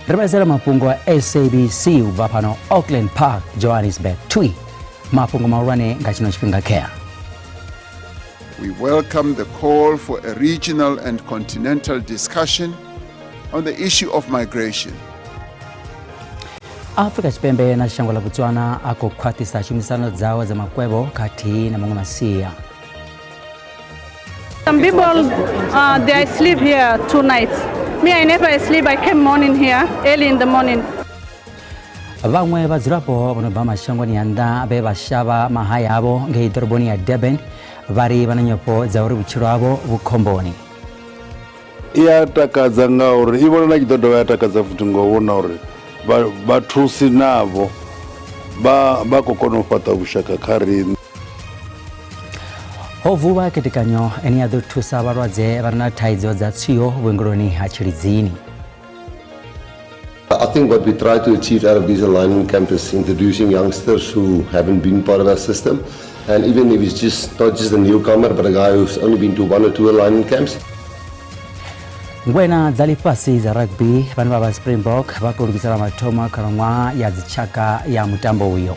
Ri vhaisela mafhungo a SABC u bva fhano Auckland Park, Johannesburg. Twi mafhungo mahulwane nga tshino tshifhinga khea. We welcome the call for a regional and continental discussion on the issue of migration. Afrika Tshipembe na shango ḽa Botswana a khou khwaṱhisa tshumisano dzawo dza makwevho khathihi na maṅwe masia. Some people, they sleep here 2 nights. Me, I never sleep. I came morning here, early in the morning. Vhaṅwe vhadzulapo vho no bva mashangoni a nnḓa vhe vha shavha mahaya avho ngei ḓoroboni ya Durban vha ri vha na nyofho dza uri vhutshilo havho vhu khomboni. I a takadza ngauri i vhona na tshi ḓo dovha ya takadza futhi ngo vhona uri vhathusi navho vha vha khou kona u fhaṱa vhushaka kha riṋe. Ho vulwa khethekanyo ine ya ḓo thusa vhalwadze vha re na thaidzo dza tswio vhuongeloni ha Tshilidzini. I think what we try to achieve out of these alignment camps is introducing youngsters who haven't been part of our system. And even if it's just not just a newcomer, but a guy who's only been to one or two alignment camps. Ngwena dza ḽifhasi dza rugby vhane vha vha Springbok vha khou lugisela mathomo a khalaṅwaha ya dzitshaka ya mutambo uyo.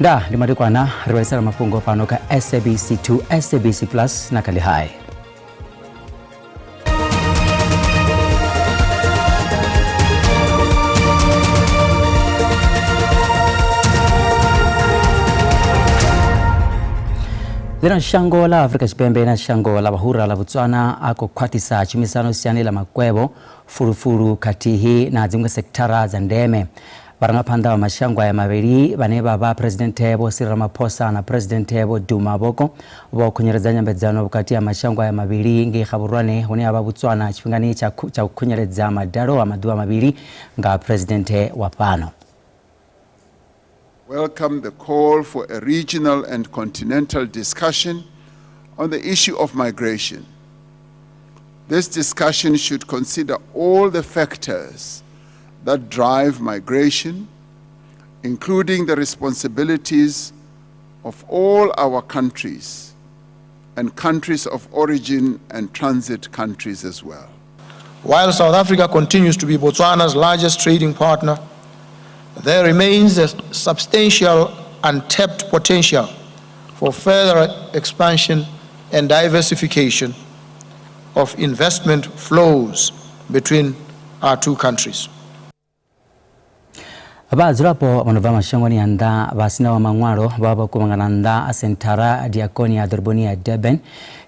Nda ndi madekwana ri vhaisela mafhungo fhano kha SABC 2, SABC Plus na kha Ḽihai. Ḽino shango ḽa Afrika Tshipembe na shango ḽa vhahura ḽa Botswana a khou khwaṱhisa tshumisano siani ḽa makwevho, fulufulu khathihi na dziṅwe sekithara dza ndeme. Vharangaphanḓa vha mashango aya mavhili vhane vha vha Phresidennde Vho Cyril Ramaphosa na Phresidennde Vho Duma Boko vho khunyeledza nyambedzano vhukati ha mashango aya mavhili ngei Gaborone hune ha vha Botswana tshifhingani tsha u khunyeledza madalo a maḓuvha mavhili nga Phresidennde wa fhano. Welcome the call for a regional and continental discussion on the issue of migration. This discussion should consider all the factors that drive migration, including the responsibilities of all our countries and countries of origin and transit countries as well. While South Africa continues to be Botswana's largest trading partner, there remains a substantial untapped potential for further expansion and diversification of investment flows between our two countries. Vhadzulapo vha no bva mashangoni a nnḓa vha sinaho maṅwalo vha vha kuvhangana nnḓa a senthara Diakonia ḓoroboni ya Durban.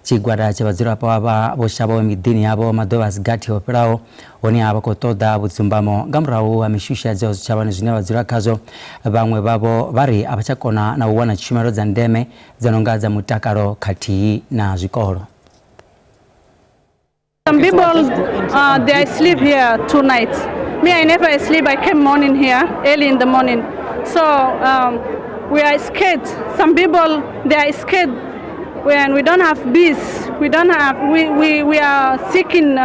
Tshigwada tsha vhadzulapo avha vho shavhaho miḓini yavho maḓuvha a si gathi o fhiraho hone ha vha khou ṱoḓa vhudzumbamo nga murahu ha mishushedzo zwitshavhani zwine vha dzula khazwo. Vhaṅwe vhavho vha ri a vha tsha kona na u wana tshumelo dza ndeme dza no nga dza mutakalo khathihi na zwikolo. Some people, they sleep here 2 nights. Me, I never sleep. I came morning here, early in the morning. So we are scared. Some people, they are scared when we don't have peace. We don't have, we are seeking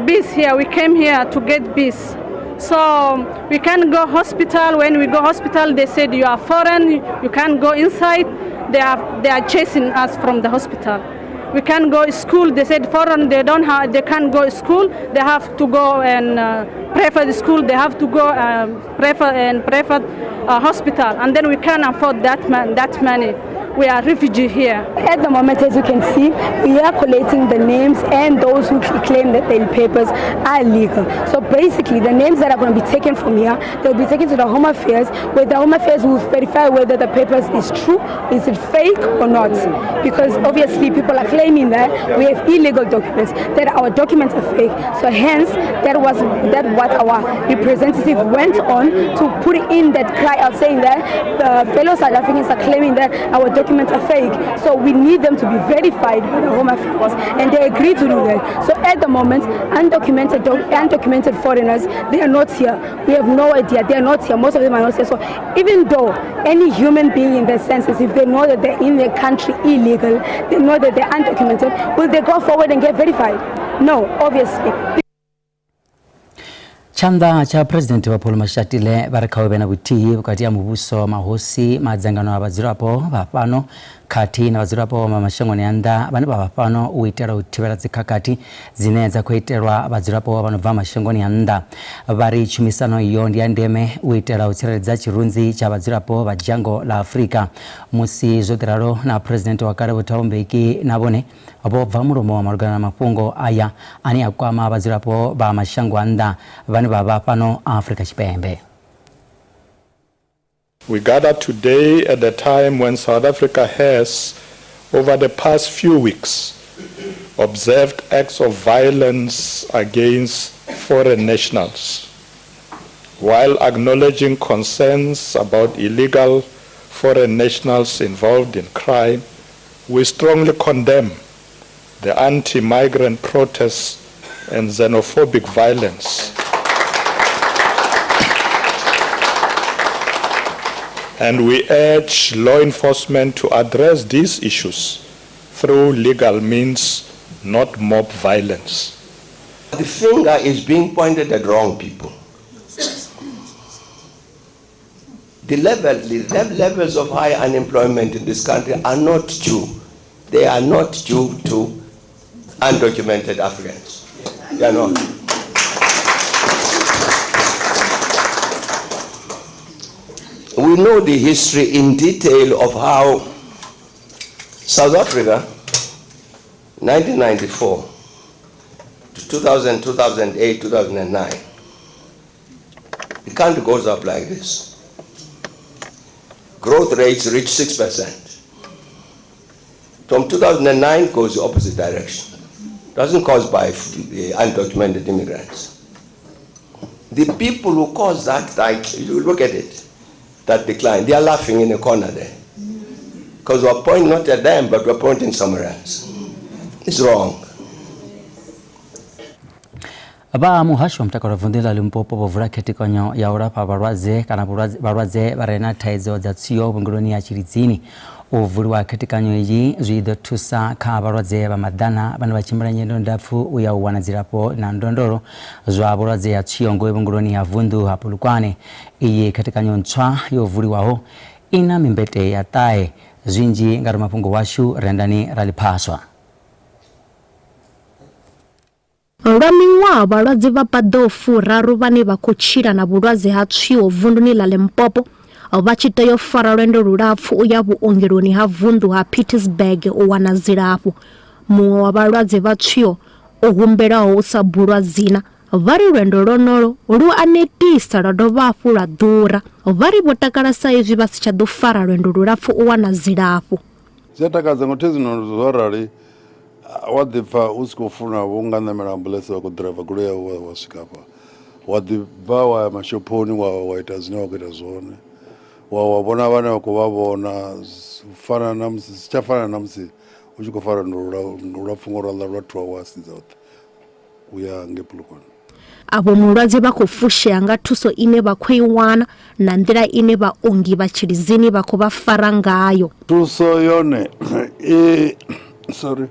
peace here. We came here to get peace. So we can't go hospital. When we go hospital, they said you are foreign, you can't go inside. They are chasing us from the hospital. We can't go school. They said foreign, they don't have, they can't go school. They have to go and private school. They have to go private and private hospital, and then we can't afford that money. We are refugee here. At the moment, as you can see, we are collating the names and those who claim that their papers are legal. So basically, the names that are going to be taken from here, they'll be taken to the Home Affairs, where the Home Affairs will verify whether the papers is true, is it fake or not. Because obviously, people are claiming that we have illegal documents, that our documents are fake. So hence, that was that what our representative went on to put in that cry out saying that the fellow South Africans are claiming that our documents are fake. So we need them to be verified by the Home Affairs, and they agree to do that. So at the moment, undocumented foreigners, they are not here. We have no idea. They are not here. Most of them are not here. So even though any human being in their senses, if they know that they're in their country illegal, they know that they're undocumented, will they go forward and get verified? No, obviously. Tshanḓa tsha Phuresidennde Vho Paul Mashatile vha ri kha hu vhe na vhuthihi vhukati ha muvhuso, mahosi, madzangano a vhadzulapo vha fhano. khathihi na vhadzulapo vha mashangoni a nnḓa vhane vha vha fhano u itela u thivhela dzikhakhathi dzine dza khou itelwa vhadzulapo vha no bva mashangoni a nnḓa. Vha ri tshumisano iyo ndi ya ndeme u itela u tsireledza tshirunzi tsha vhadzulapo vha dzhango ḽa Afrika. Musi zwo ḓi ralo, na Phresidennde wa kale Vho Thabo Mbeki na vhone vho bva mulomo malugana na mafhungo aya ane a kwama vhadzulapo vha mashango a nnḓa vhane vha vha fhano Afrika Tshipembe. We gather today at a time when South Africa has, over the past few weeks, observed acts of violence against foreign nationals, while acknowledging concerns about illegal foreign nationals involved in crime. We strongly condemn the anti-migrant protests and xenophobic violence. And we urge law enforcement to address these issues through legal means, not mob violence. The finger is being pointed at wrong people. The levels of high unemployment in this country are not due. They are not due to undocumented Africans. They are not. We know the history in detail of how South Africa, 1994 to 2000, 2008, 2009, the country goes up like this. Growth rates reach 6%. From 2009 goes the opposite direction. Doesn't cause by the undocumented immigrants. The people who caused that, like, you look at it, that decline, they are laughing in the corner there. Because we're pointing not at them, but we're pointing somewhere else. It's wrong. Vha muhasho wa mutakalo vunḓu ḽa Limpopo vho vula khethekanyo ya u lafha vhalwadze kana vhalwadze vha re na thaidzo dza tswio vhuongeloni ya Tshilidzini. U vuliwa khethekanyo iyi zwi ḓo thusa kha vhalwadze vha maḓana vhane vha tshimbila nyendo ndapfu u ya u wana dzilafho na ndondolo zwa vhulwadze ha tswio ngei vhuongeloni ha vunḓu ha Polokwane. Iyi khethekanyo ntswa yo vuliwaho i na mimbete ya 9. Zwinzhi nga ramafhungo washu Rendani Raliphaswa. Lwa miṅwaha vhalwadze vha paḓaho 30 vhane vha khou tshila na vhulwadze ha tswio vunduni ḽa Limpopo vha tshi tea u fara lwendo lulapfu u ya vhuongeloni ha vunḓu ha Pietersburg u wana dzilafho. Muṅwe wa vhalwadze vha tswio o humbelaho u sa bulwa dzina vha ri lwendo lwonolo lu a netisa lwa dovha hafhu lwa ḓura. Vha ri vho takala sa izwi vha si tsha ḓo fara lwendo lulapfu u wana dzilafho. Zwi a takadza ngo thezino zwo rali wa ḓi pfa u si khou funa vho nga ṋamela ambuḽentse vha khou ḓiraiva goloi yau wa swika hafha wa ḓi bva wa ya mashophoni wa ita zwine wa khou ita zwone wa vhona vhane vha khou vha vhona fana na musi si tsha fana na musi u tshi khou fara lwendo lulapfu ngo lwa lwa 2 hours dzoṱhe u ya ngei Polokwane. Avho mulwadze vha khou fushea nga thuso ine vha khou i wana na nḓila ine vhaongi vha Tshilidzini vha khou vha fara ngayo. Thuso yone i sorry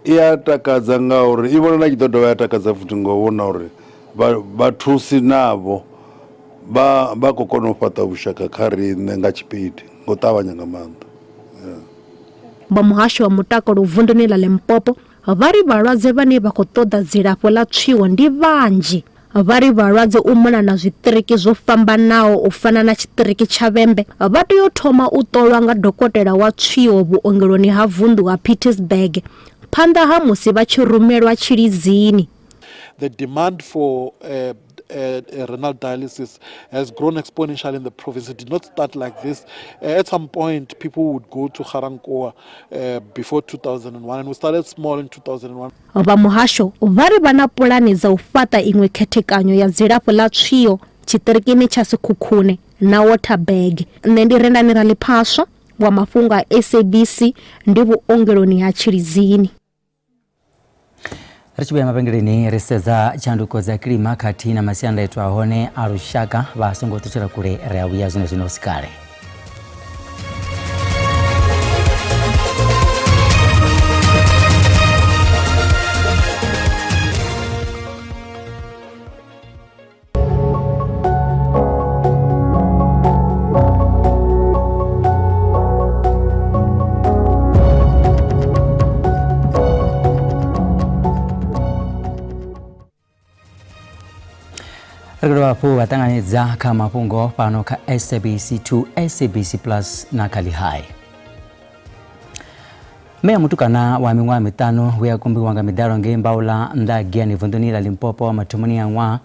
i a takadza ngauri i vhonala i tshi ḓo dovha ya takadza futhi ngo vhona uri vhathusi navho vha khou kona u fhaṱa vhushaka kha riṋe nga tshipidi ngo ṱavhanya nga maanḓa. Vha muhasho wa mutakalo vunduni ḽa Limpopo vha ri vhalwadze vhane vha khou ṱoḓa dzilafho ḽa tswio ndi vhanzhi. Vha ri vhalwadze u mona na zwiṱiriki zwo fhambanaho u fana na tshiṱiriki tsha Vhembe vha tea u thoma u ṱolwa nga dokotela wa tswio vhuongeloni ha vunḓu ha Pietersburg phanḓa ha musi vha tshi rumelwa Tshilidzini. The demand for renal dialysis has grown exponentially in the province. It did not start like this. At some point, people would go to Ga-Rankuwa before 2001, and we started small in 2001. Vha muhasho vha ri vha na pulane dza u fhaṱa iṅwe khethekanyo ya dzilafho ḽa tswio tshiṱirikini tsha Sekhukhune na Waterberg. Nṋe ndi Rendani Raliphaswa wa mafhungo a SABC ndi vhuongeloni ha Tshilidzini. Ri tshi vhuya mavhengeleni ri sedza tshanduko dza kilima khathihi na masiandaitwa a hone a lushaka. Vha songo ṱutshela kule, ri a vhuya zwino zwino si kale. hafhu vha ṱanganedza kha mafhungo fhano kha SABC 2, SABC Plus na kha Lihai. Mme ya mutukana wa miṅwaha miṱanu we a kumbiwa nga miḓalo ngei Mbaula nnḓa ha Giyani vunḓuni ḽa Limpopo mathomoni a ṅwaha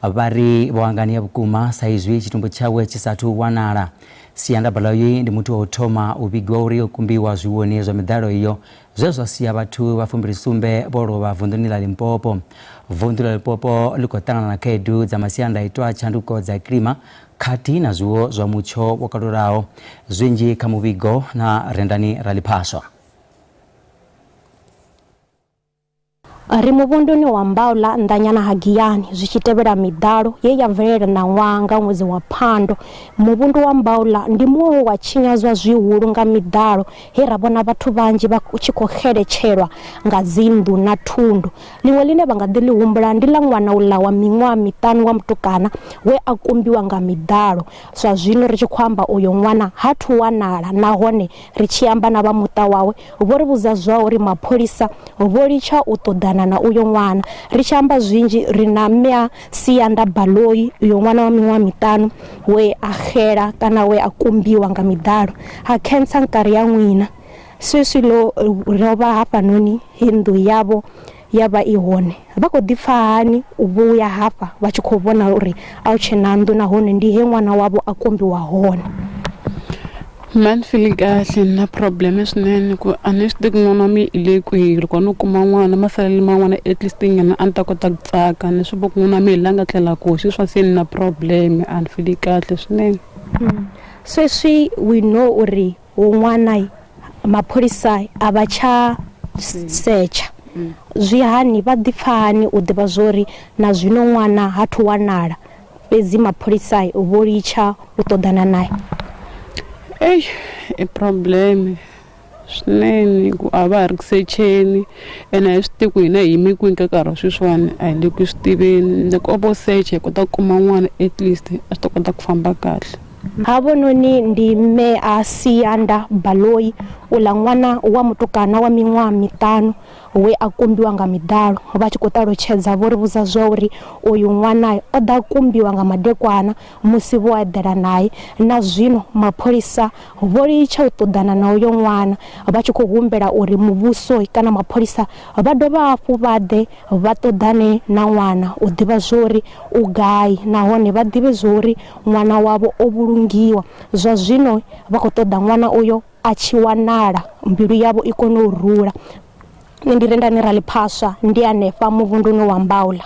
vha ri vho hanganea vhukuma sa izwi tshitumbu tshawe tshi sa athu u wanala. Siyanda Baloyi ndi muthu wa u thoma u vhigiwa uri o kumbiwa zwiwoni zwa miḓalo iyo zwe zwa sia vhathu vha 27 vho lovha vunḓuni ḽa Limpopo. Vunḓu ḽa Limpopo ḽi khou ṱangana na khaedu dza masiandaitwa a tshanduko dza kilima khathihi na zwiwo zwa mutsho wo kalulaho. Zwinzhi kha muvhigo na Rendani Raliphaswa. Ri muvhunduni wa Mbaula nnḓanyana ha Giyani zwi tshi tevhela miḓalo ye ya bvelela ṋaṅwaha nga ṅwedzi wa Phando. Muvhundu wa Mbaula ndi muṅwe we wa tshinyadzwa zwihulu nga miḓalo he ra vhona vhathu vhanzhi vha tshi khou xeletshelwa nga dzinnḓu na thundu. Ḽiṅwe ḽine vha nga ḓi ḽi humbula ndi ḽa ṅwana uḽa wa miṅwaha miṱanu wa mutukana we a kumbiwa nga miḓalo. Zwa zwino ri tshi khou amba uyo ṅwana ha thu wanala nahone ri tshi amba na vha muṱa wawe Vho ri vhudza zwauri mapholisa vho litsha u ṱoḓana na uyo ṅwana. Ri tshi amba zwinzhi ri na mme a Siyanda Baloyi, uyo ṅwana wa miṅwaha miṱanu we a xela kana we a kumbiwa nga miḓalo ha khentsa nkari ya n'wina. Sweswi lo ro vha hafhanoni he nnḓu yavho ya vha i hone. Vha khou ḓipfa hani u vhuya hafha vha tshi khou vhona uri a hu tshe na nnḓu nahone ndi he ṅwana wavho a kumbiwa hone? Mna ni feel kahle ni na problem swinene ku a ni swi tivi ku n'wana wa mina i le kwihi loko no kuma n'wana masalele ma n'wana at least nyana a ni ta kota ku tsaka ni swi vona ku n'wana wa mina hi la nga tlela koho sweswiwa se ni na problem a ni feel kahle swinene. Sweswi we know uri Wun'wana mapholisa a vha tsha setsha. Zwi hani, vha ḓipfa hani u ḓivha zwori na zwino ṅwana ha thu wanala, fhedzi mapholisa vho litsha u ṱoḓana nae? Eish i problem swinene ku a va ha ri ku secheni ene a hi swi tivi ku hina hi yime kwini ka nkarhi wa sweswiwani a hi le ku swi tiveni loko vo secha hi kota ku kuma n'wana at least a swi ta kota ku famba kahle. Havhononi ndi mme a Siyanda Baloyi, uḽa ṅwana wa mutukana wa miṅwaha miṱanu we a kumbiwa nga miḓalo. Vha tshi khou ṱalutshedza vho ri vhudza zwauri uyu ṅwana o ḓa kumbiwa nga madekwana musi vho eḓela nae. Na zwino mapholisa vho litsha u ṱoḓana na uyo ṅwana vha tshi khou humbela uri muvhuso kana mapholisa vha dovha hafhu vha ḓe vha ṱoḓane na ṅwana u ḓivha zwori u gai nahone vha ḓivhe zwori ṅwana wavho o vhulungiwa. Zwa zwino vha khou ṱoḓa ṅwana uyo a tshi wanala mbilu yavho i kone u rula. Nṋe ndi Rendani Raliphaswa ndi hanefha muvhunduni wa Mbaula.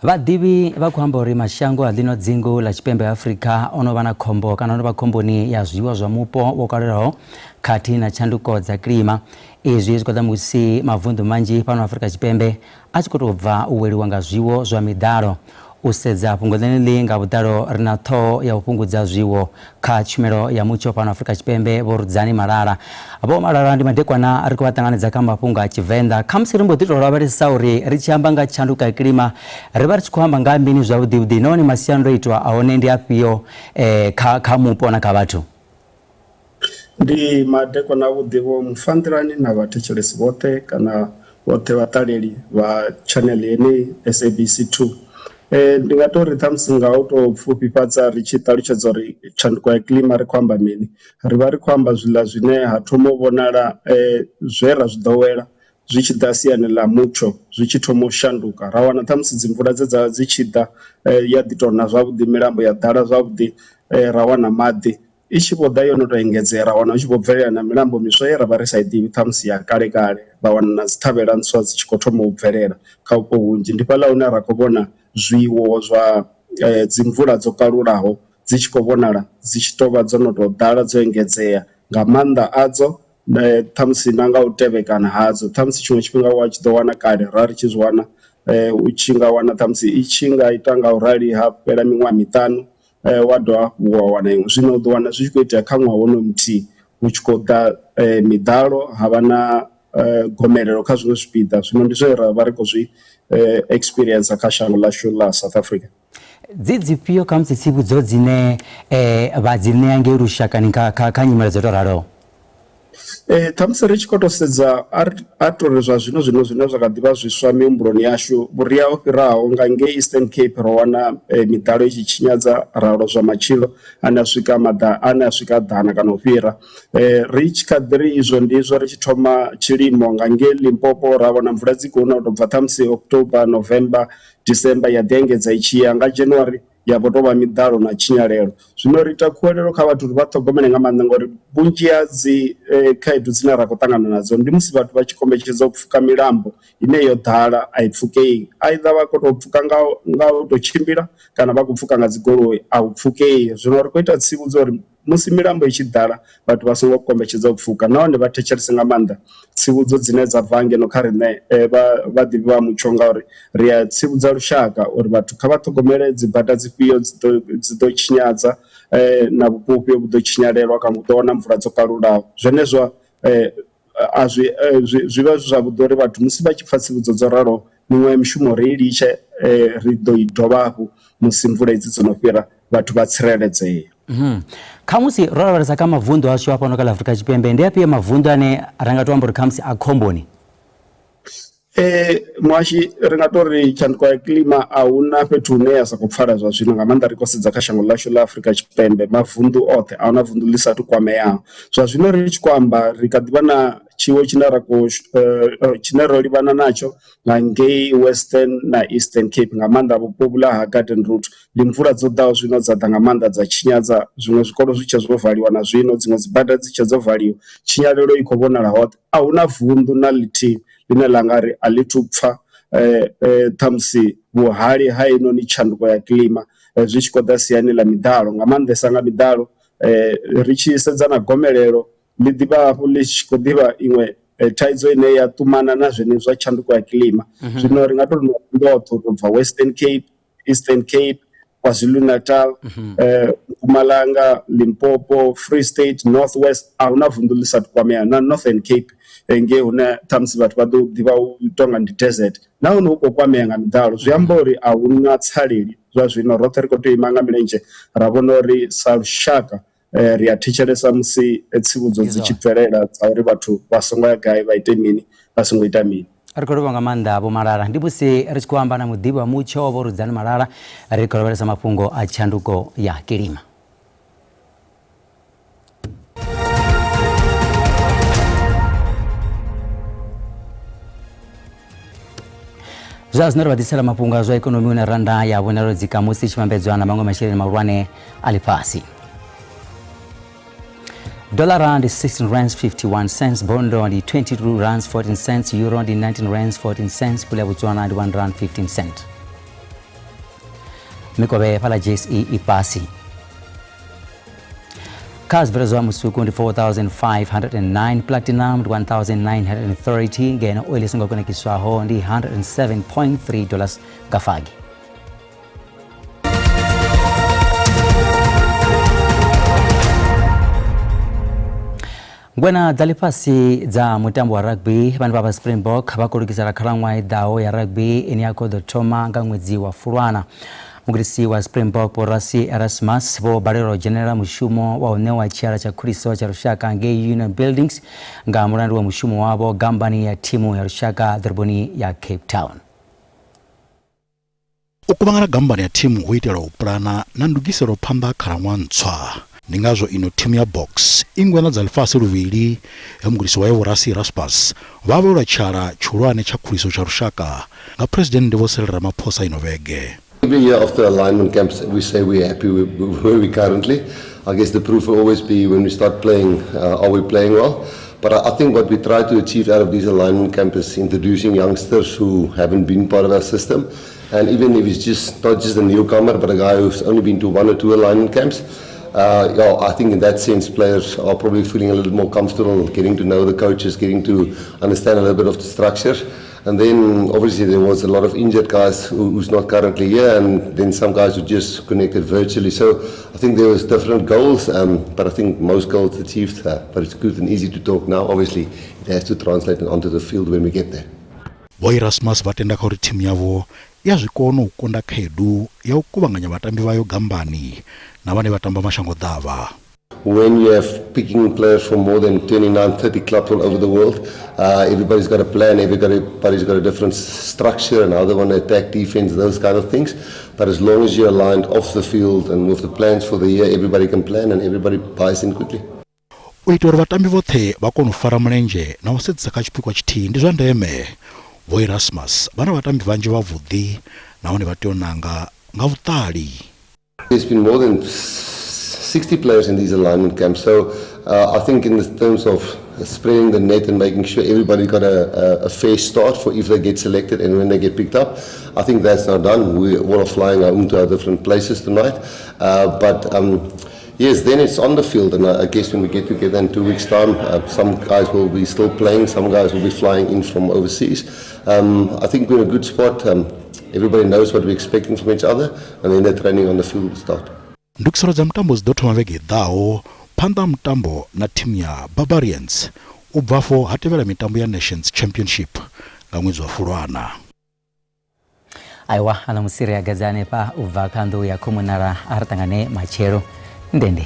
Vhaḓivhi vha khou amba uri mashango a ḽino dzingu ḽa Tshipembe ha Afrika o no vha na khombo kana o no vha khomboni ya zwiwo zwa mupo wo kalulaho khathihi na tshanduko dza kilima. Izwi zwi khou ḓa musi mavunḓu manzhi fhano Afrika Tshipembe a tshi khou tou bva u weliwa nga zwiwo zwa miḓalo. U sedza fhungo ḽeneḽi nga vhuḓalo ri na ṱhoho ya u fhungudza zwiwo kha tshumelo ya mutsho fhano Afrika Tshipembe Vho Rudzani Malala. Vho Malala ndi madekwana ri khou vha ṱanganedza kha mafhungo a Tshivenḓa. Khamusi ri mbo ḓi tou lavhelesa uri ri tshi amba nga tshanduko ya kilima ri vha ri tshi khou amba nga ha mini zwavhuḓi vhuḓi nahone masiandoitwa a hone ndi afhio kha kha mupo na kha vhathu. Ndi madekwana avhuḓi vho Mufanḓilani na vhathetshelesi vhoṱhe kana vhoṱhe vhaṱaleli vha tshaneḽe yeneyi SABC 2. Ndi nga tori ṱhamusi nga u tou pfufhifhadza ri tshi ṱalutshedza uri tshanduko ya kilima ri khou amba mini, ri vha ri khou amba zwiḽa zwine ha thoma u vhonala zwe ra zwi ḓowela zwi tshi ḓa siani ḽa mutsho zwi tshi thoma u shanduka ra wana ṱhamusi dzi mvula dze dza dzi tshi ḓa ya ḓi tou na zwavhuḓi milambo ya ḓala zwavhuḓi ra wana maḓi i tshi vho ḓa yo no tou engedzea ra wana hu tshi vho bvelela na milambo miswa ye ra vha ri sa i ḓivhi ṱhamusi ya kale kale ra wana na dzi thavhela ntswa dzi tshi khou thoma u bvelela kha vhupo vhunzhi. Ndi fhaḽa hune ra khou vhona zwiwo zwa dzi mvula dzo kalulaho dzi tshi khou vhonala dzi tshi tou vha dzo no tou ḓala dzo engedzea nga maanḓa adzo ṱhamusi na nga u tevhekana hadzo ṱhamusi tshiṅwe tshifhinga wa tshi ḓo wana kale ra ri tshi zwi wana u tshi nga wana ṱhamusi i tshi nga ita nga u rali ha fhela miṅwaha miṱanu wa dovha hafhu wa wana iṅwe. Zwino u ḓo wana zwi tshi khou itea kha ṅwaha wonoyo muthihi hu tshi khou ḓa miḓalo ha vha na gomelelo kha zwiṅwe zwipiḓa zwino ndi zwe ra vha ri khou zwi experience kha shango ḽashu ḽa South Africa. Dzi dzifhio khamusi tsivhudzo dzine vha dzi ṋea ngei lushakani kha kha kha nyimele dzo tou raloho? Ee, ṱhamusi ri tshi khou tou sedza a ri a tou ri zwa zwino zwino zwine zwa kha ḓi vha zwiswa mihumbuloni yashu vhuria ho fhiraho nga ngei Eastern Cape ro wana miḓalo i tshi tshinyadza ra lozwa matshilo ane a swika maḓa ane a swika ḓana kana u fhira. Ri tshi kha ḓi ri izwo ndi izwo ri tshi thoma tshilimo nga ngei Limpopo ra wana mvula dzi khou na u tou bva ṱhamusi October, November, December ya ḓi engedza i tshi ya nga January ya vho tou vha miḓalo na tshinyalelo. Zwino ri ita khuwelelo kha vhathu uri vha ṱhogomele nga maanḓa ngori vhunzhi ha dzi khaedu dzine ra khou ṱangana nadzo ndi musi vhathu vha tshi kombetshedza u pfhuka milambo ine yo ḓala a i pfhukei, either vha khou tou pfhuka nga nga u tou tshimbila kana vha khou pfhuka nga dzi goloi a hu pfhukei. Zwino ri khou ita tsivhudzo uri musi milambo i tshi ḓala vhathu vha songo kombetshedza u pfhuka nahone vha thetshelese nga maanḓa tsivhudzo dzine dza bva ngeno kha riṋe vha vhaḓivhi vha mutsho ngauri ri a tsivhudza lushaka uri vhathu kha vha ṱhogomele dzi bada dzifhio dzi ḓo dzi ḓo tshinyadza na vhupo vhufhio vhu ḓo tshinyalelwa kana hu ḓo wana mvula dzo kalulaho. Zwenezwo a zwi zwi vha zwi zwavhuḓi uri vhathu musi vha tshi pfha tsivhudzo dzo raloho miṅwe ya mishumo ri i litshe ri ḓo i dovha hafhu musi mvula idzi dzo no fhira vhathu vha tsireledzea. Mm. Khamusi ro lavhelesa kha mavunḓu ashu a fhano kha ḽa Afrika Tshipembe ndi afhio mavunḓu ane ra nga to amba uri khamusi a khomboni? Ee muhashi ri nga to ri tshanduko ya kilima a hu na fhethu hune ya sa khou pfala zwa zwino nga maanḓa ri khou sedza kha shango ḽashu ḽa Afrika Tshipembe mavunḓu oṱhe a huna vunḓu ḽi sa tu kwameaho. Zwa zwino ri tshi khou amba ri kha ḓivha na tshiwo tshine ra khou tshine ro livhana natsho nga ngei Western na Eastern Cape nga maanḓa vhupo vhuḽa ha Garden Route. Ndi mvula dzo ḓaho zwino dza ḓa nga maanḓa dza tshinyadza zwiṅwe zwikolo zwi tshe zwo valiwa na zwino dziṅwe dzi bada dzi tshe dzo valiwa tshinyalelo i khou vhonala hoṱhe. A hu na vunḓu na ḽithihi ḽine ḽa nga ri a ḽi thu pfha ṱhamusi vhuhali ha heinoni tshanduko ya kilima zwi tshi khou ḓa siani ḽa miḓalo nga maanḓesa nga miḓalo ri tshi sedza na gomelelo ḽi ḓivha hafhu ḽi tshi khou ḓivha iṅwe thaidzo ine ya ṱumana na zwenezwi zwa tshanduko ya kilima. Zwino ri nga tou ri mavunḓu oṱhe u tou bva Western Cape, Eastern Cape, KwaZulu-Natal, Mpumalanga, Limpopo, Free State, North West a huna vunḓu ḽi sa kwamea na Northern Cape ngei hune ṱhamusi vhathu vha ḓo ḓivha u tonga ndi desert nahone hu khou kwamea nga miḓalo zwi amba uri a hu na tsaleli zwa zwino roṱhe ri khou tea u ima nga milenzhe ra vhona uri sa lushaka ri a thetshelesa musi tsivhudzo dzi tshi bvelela dza uri vhathu vha songo ya gai vha ite mini vha songo ita mini. Ri khou livhuwa nga maanḓa Vho Malala. Ndi musi ri tshi khou amba na muḓivhi wa mutsho Vho Rudzani Malala ri khou lavhelesa mafhungo a tshanduko ya kilima. Zwa zwino ri vha ḓisela mafhungo a zwa ikonomi hune rannda ya vhonala yo dzika musi i tshi vhambedzwa na maṅwe masheleni mahulwane a ḽifhasi. Dollara ndi 16 rands 51 cents, bondo ndi 22 rands 14 cents, euro ndi 19 rands 14 cents, pula ya Botswana ndi 1 rand 15 cent. Mikovhe fhaḽa JSE i fhasi. Kha zwibveledzwa musuku ndi 4509, platinum ndi 1930, ngeno oil i songo kunakiswaho ndi 107.3 dollars nga fagi. Ngwena dza ḽifhasi dza mutambo wa rugby vhane vha vha Springbok vha khou lugisela khalaṅwaha i ḓaho ya rugby ine ya khou ḓo thoma nga ṅwedzi wa Fulwana. Mugudisi wa Springbok Vho Rassie Erasmus vho balelwa u dzhenelela mushumo wa u ṋewa tshiala tsha khuliso tsha lushaka ngei Union Buildings nga mulandu wa mushumo wavho gambani ya thimu ya lushaka ḓoroboni ya Cape Town. U kuvhangana gammbani ya thimu hu itela u pulana na ndugiselo phanḓa ha khalaṅwaha ntswa. Ndi ngazwo ino thimu ya Boks i ngweṋa dza ḽifhasi luvhili he mugudisi wayo Vho Rassie Erasmus vha avhelwa tshiala tshihulwane tsha khuliso tsha lushaka nga Phresidennde Vho Cyril Ramaphosa ino vhege. Every year after alignment camps we say we're happy with where we currently. I guess the proof will always be when we start playing, are we playing well? But I think what we try to achieve out of these alignment camps is introducing youngsters who haven't been part of our system. And even if it's just not just a newcomer, but a guy who's only been to one or two alignment camps, yeah, I think in that sense players are probably feeling a little more comfortable getting to know the coaches, getting to understand a little bit of the structure. And then obviously there was a lot of injured guys who's not currently here, and then some guys who just connected virtually. So I think there was different goals, but I think most goals achieved. But it's good and easy to talk now. Obviously it has to translate onto the field when we get there. Vho Erasmus vha tenda kha uri thimu yavho i a zwi kona u kunda khaedu ya u kuvhanganya vhatambi vhayo gambani na vhane vha tamba mashango-ḓavha. When you have picking players from more than 29, 30 clubs all over the world, everybody's got a plan, everybody's got a different structure and how they want to attack, defense, those kind of things. But as long as you're aligned off the field and with the plans for the year, everybody can plan and everybody buys in quickly. U itela uri vhatambi vhoṱhe vha kone u fara mulenzhe na u sedzesa kha tshipikwa tshithihi ndi zwa ndeme. Vho Erasmus vha na vhatambi vhanzhi vhavhuḓi nahone vha tea u nanga nga vhuṱali. There's been more than 60 players in these alignment camps, so I think in the terms of spreading the net and making sure everybody got a fair start for if they get selected and when they get picked up, I think that's now done. We all are flying home to our different places tonight, but yes, then it's on the field, and I guess when we get together in 2 weeks' time, some guys will be still playing, some guys will be flying in from overseas. I think we're in a good spot. Everybody knows what we're expecting from each other, and then the training on the field will start. Ndugiselo dza mutambo dzi ḓo thoma vhege i ḓaho phanḓa ha mutambo na thimu ya Barbarians. U bva afho ha tevhela mitambo ya Nations Championship nga ṅwedzi wa Fulwana. Aiwa, ana musi ri agedza hanefha u bva kha nnḓu ya khomunala a ri ṱangane matshelo. Ndende.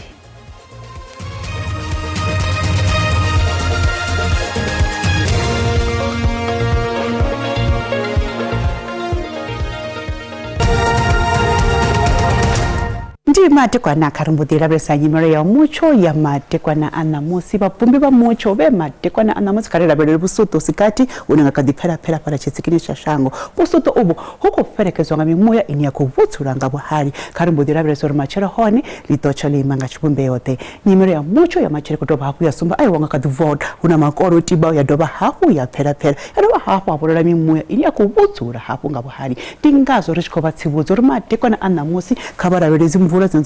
Ndi madekwana kha ri mbo ḓi lavhelesa nyimelo ya mutsho ya madekwana a ṋamusi. Vhabvumbi vha mutsho vhe madekwana a ṋamusi kha ri lavhelele vhusuṱo sikati hune nga kha ḓi pfela phela fhala tshitsikini tsha shango. Vhusuṱo uvhu hu khou fhelekedzwa nga mimuya ine ya khou vhudzula nga vhuhali. Kha ri mbo ḓi lavhelesa uri matshelo hone ḽi ḓo tsha ḽo ima nga tshivhumbeo ḓe. Nyimelo ya mutsho ya matshelo khou dovha hafhu ya sumba aiwa nga kha ḓi voda hu na makolo tiba ya dovha hafhu ya pfela phela ya dovha hafhu ha vholola mimuya ine ya khou vhudzula hafhu nga vhuhali. Ndi ngazwo ri tshi khou vha tsivhudza uri madekwana a ṋamusi kha vha lavhelele mvula dzine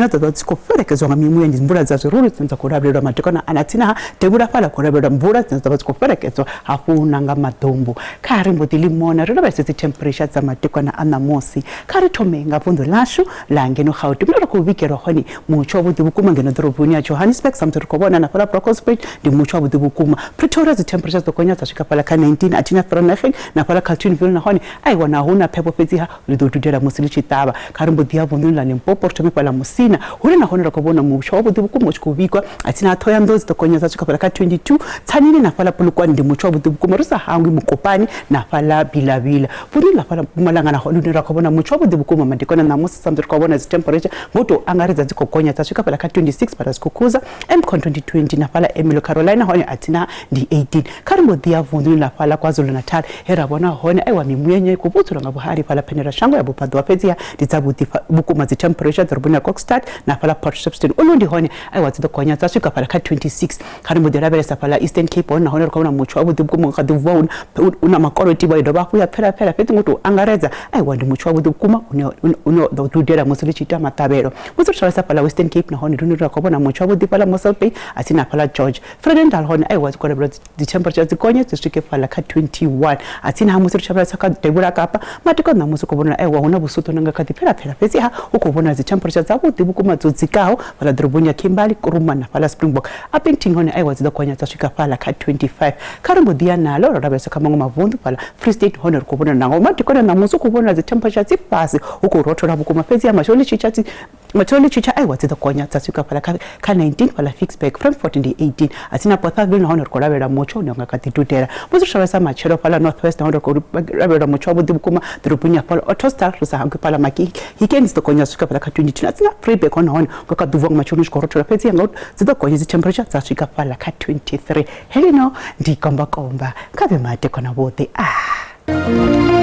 dza ḓo dzi khou fhelekedzwa nga mimuya, ndi mvula dza zwirulu dzine dza khou lavhelelwa madekwana a na tsini ha devhula fhaḽa khou lavhelelwa mvula dzine dza vha dzi khou fhelekedzwa hafhu na nga maḓumbu. Kha ri mbo ḓi limona ri lavhelese dzi temperature dza madekwana a ṋamusi. Kha ri thome nga vunḓu ḽashu ḽa ngeno Gauteng hune ra khou vhigelwa hone mutsho wavhuḓi vhukuma ngeno ḓoroboni ya Johannesburg, samusi ri khou vhona na fhaḽa Bronkhorstspruit ndi mutsho wavhuḓi vhukuma. Pretoria dzi temperature dzi ḓo gonya dza swika fhaḽa kha 19, a thina Vereeniging na fhaḽa Carltonville nahone aiwa na hu na phepho fhedziha ḽi ḓo dudela musi ḽi tshi ṱavha. Kha ri mbo ḓi ya vunḓuni ḽa Limpopo ri thome fhaḽa Musina hune nahone ra khou vhona mutsho wavhuḓi vhukuma u tshi khou vhigwa a tsini ha Ṱhohoyanḓou dzi ḓo gonya dza swika fhaḽa kha 22. Tzaneen na fhaḽa Polokwane ndi mutsho wavhuḓi vhukuma ri sa hangwi Mokopane na fhaḽa Bilavila. Vunḓuni ḽa fhaḽa Mpumalanga nahone hune ra khou vhona mutsho wavhuḓi vhukuma madekwana ṋamusi samusi ri khou vhona dzi temperature ngo tou angaredza dzi khou gonya dza swika fhaḽa kha 26 fhaḽa Skukuza, Mkhonto ndi 20 na fhaḽa Ermelo Carolina hone a tsina ndi 18. Kha ri mbo ḓi ya vunḓuni ḽa fhaḽa KwaZulu-Natal he ra vhona hone aiwa mimuya ine ya khou vhudzulwa nga vhuhali fhaḽa phendela shango ya vhubvaḓuvha fhedziha ndi dzavhuḓi vhukuma dzi temperature ḓoroboni ya Kokstad na fhaḽa Port Shepstone. Ulu ndi hone aiwa dzi ḓo gonya dza swika fhaḽa kha 26. Kha ri mbo ḓi lavhelesa fhaḽa Eastern Cape hone nahone ri khou vhona mutsho wavhuḓi vhukuma kha ḓi vuwa hu na makolo tiba ya dovha hafhu ya pfela pfela fhedzi ngo tou angaredza aiwa ndi mutsho wavhuḓi vhukuma une wa ḓo dudela musi ḽi tshi ita maṱavhelo. Musi ri tshi lavhelesa fhaḽa Western Cape nahone ndi hune ra khou vhona mutsho wavhuḓi fhaḽa Mossel Bay a tsini na fhaḽa George. Vredendal hone aiwa dzi khou lavhelelwa dzi temperature dzi gonye dzi swike fhaḽa kha 21. A tsini ha musi ri tshi lavhelesa kha devhula Kapa matiko ṋamusi khou vhonala aiwa hu na vhusuthu na nga kha ḓi pfela pfela fhedziha hu khou vhonala dzi temperature dzavhuḓi vhukuma dzo dzikaho fhaḽa ḓoroboni ya Kimberley, Kuruman na fhaḽa Springbok. Upington hone aiwa dzi ḓo gonya dza swika fhaḽa kha 25. Kha ri mbo ḓi ya nalo ra lavhelesa kha maṅwe mavunḓu fhaḽa Free State hone ri khou vhona naho madekwana ṋamusi hu khou vhonala dzi temperature dzi fhasi hu khou rothola vhukuma fhedziha matshelo ḽi tshi tsha matshelo ḽi tshi tsha aiwa dzi ḓo gonya dza swika fhaḽa kha 19 fhaḽa Ficksburg, Frankfort ndi 18. A tsini na Bothaville nahone ri khou lavhelela mutsho une nga kha ḓi dudela. Musi ri tshi lavhelesa matshelo fhaḽa North West nahone ri khou lavhelela mutsho wavhuḓi vhukuma ḓoroboni ya fhaḽa Ottosdal ri sa hangwi fhaḽa Mahikeng dzi ḓo gonya dza swika fhaḽa kha 22. A tsini na Vryburg hone nahone nga kha ḓi vuwa nga matsheloni hu tshi khou rothola fhedziha nga dzi ḓo gonya dzi temperature dza swika fhaḽa kha 23. Helino ndi komba komba kha vhe madekwana vhuḓi. Ah.